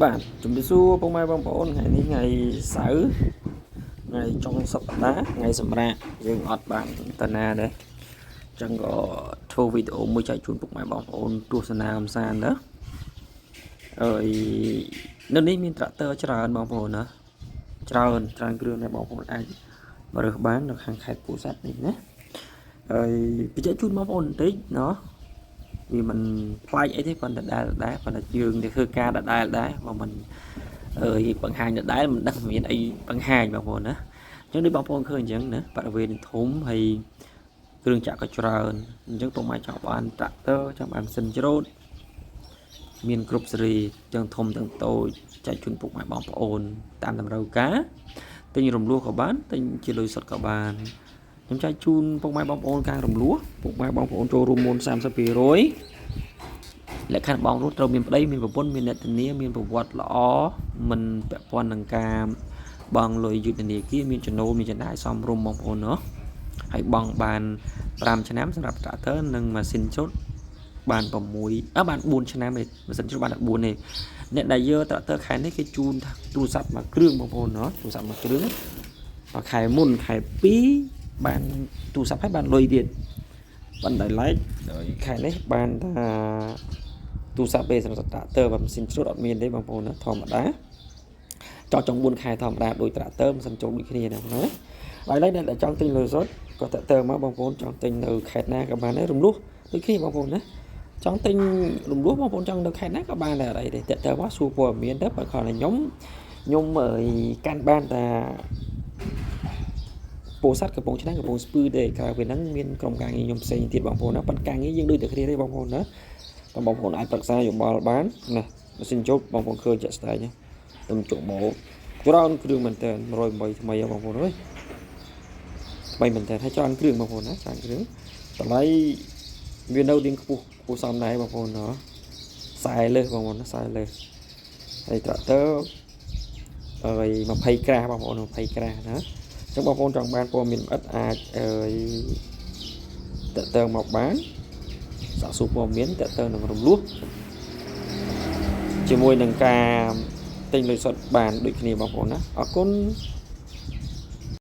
បាទជំរាបសួរពុកម៉ែបងប្អូនថ្ងៃនេះថ្ងៃសៅរ៍ថ្ងៃចុងសប្តាហ៍ថ្ងៃសម្រាកយើងអត់បានតាណាដែរអញ្ចឹងក៏ធ្វើវីដេអូមួយចែកជូនពុកម៉ែបងប្អូនទស្សនាកម្សាន្តណាអើយនៅនេះមានត្រាក់ទ័រច្រើនបងប្អូនណាច្រើនច្រើនគ្រឿងដែលបងប្អូនអាចមករើសបាននៅខាងខេត្តពោធិ៍សាត់នេះណាហើយបញ្ជាក់ជូនបងប្អូនបន្តិចណោះវាមិនប្លែកអីទេប៉ុន្តែដែលដែរប៉ុន្តែយើងទៅធ្វើការដដែលដែរបើមិន អើយបង្ហាញដដែលមិនដឹងមានអីបង្ហាញបងប្អូនណាអញ្ចឹងដូចបងប្អូនឃើញអញ្ចឹងណាបរិវេណធំហើយគ្រឿងចាក់ក៏ច្រើនអញ្ចឹងពុកម៉ែចង់បានត្រាក់ទ័រចង់បានម៉ាស៊ីនច្រូតមានគ្រប់សេរីទាំងធំទាំងតូចចែកជូនពុកម៉ែបងប្អូនតាមតម្រូវការទិញរំលោះក៏បានទិញជាលុយសុទ្ធក៏បានខ្ញុំចែកជូនពុកម៉ែបងប្អូនការរំលោះពុកម៉ែបងប្អូនចូលរួមមុន30%លក្ខខណ្ឌបងរស់ត្រូវមានប្តីមានប្រពន្ធមានអ្នកធានាមានប្រវត្តិល្អមិនពាក់ព័ន្ធនឹងការបង់លុយយុទ្ធនាគារមានចំណូលមានចំណាយសមរម្យបងប្អូនណោះហើយបង់បាន5ឆ្នាំសម្រាប់ត្រាក់ទ័រនិងម៉ាស៊ីនច្រូតបាន6អើបាន4ឆ្នាំទេម៉ាស៊ីនច្រូតបានតែ4ទេអ្នកដែលយកត្រាក់ទ័រខែនេះគេជូនទូរស័ព្ទមួយគ្រឿងបងប្អូនណោះទូរស័ព្ទមួយគ្រឿងដល់ខែមុនខែ2បានទូរស័ព្ទហើយបានលុយទៀតបណ្ដោយឡែកដោយខែនេះបានថា ទូរស័ព្ទពេលសម្រាប់ត្រាក់ទ័របើម៉ាស៊ីនច្រូតអត់មានទេបងប្អូនណាធម្មតាចោះចុង4ខែធម្មតាដោយត្រាក់ទ័រម៉ាស៊ីនចូលដូចគ្នាណាបងប្អូនណាហើយឡើយអ្នកដែលចង់ទិញលុយសុទ្ធក៏តាក់ទងមកបងប្អូនចង់ទិញនៅខេត្តណាក៏បានដែររំលោះដូចគ្នាបងប្អូនណាចង់ទិញរំលោះបងប្អូនចង់នៅខេត្តណាក៏បានដែរអត់អីទេតាក់ទងមកសួរព័ត៌មានទៅបើគ្រាន់តែខ្ញុំខ្ញុំអើយកាន់បានតាពោធិ៍សាត់កំពង់ឆ្នាំងកំពង់ស្ពឺទេក្រៅពីហ្នឹងមានក្រុមការងារខ្ញុំផ្សេងទៀតបងប្អូនណាប៉ុន្តែការងារយើងដូចតែគ្នាទេបងប្អូនណាបងប្អូនអាចប្រឹក្សាយោបល់បានណាម៉ាស៊ីនជប់បងប្អូនឃើញជាក់ស្ដែងទៅជក់មកច្រើនគ្រឿងមែនតើ108ថ្មីបងប្អូនអើយថ្មីមែនតើហើយច្រើនគ្រឿងបងប្អូនណាច្រើនគ្រឿងតម្លៃវានៅរៀងខ្ពស់ខ្ពស់សមដែរបងប្អូនណាខ្សែលើសបងប្អូនណាខ្សែលើសហើយត្រាក់ទ័រអើយ20ក្រាស់បងប្អូន20ក្រាស់ណាអញ្ចឹងបងប្អូនចង់បានព័ត៌មានល្អិតអាចអើយតាក់ទងមកបានសាកសួរព័ត៌មានតាក់ទងនឹងរំលោះជាមួយនឹងការទិញលុយសុទ្ធបានដូចគ្នាបងប្អូនណាអរគុណ។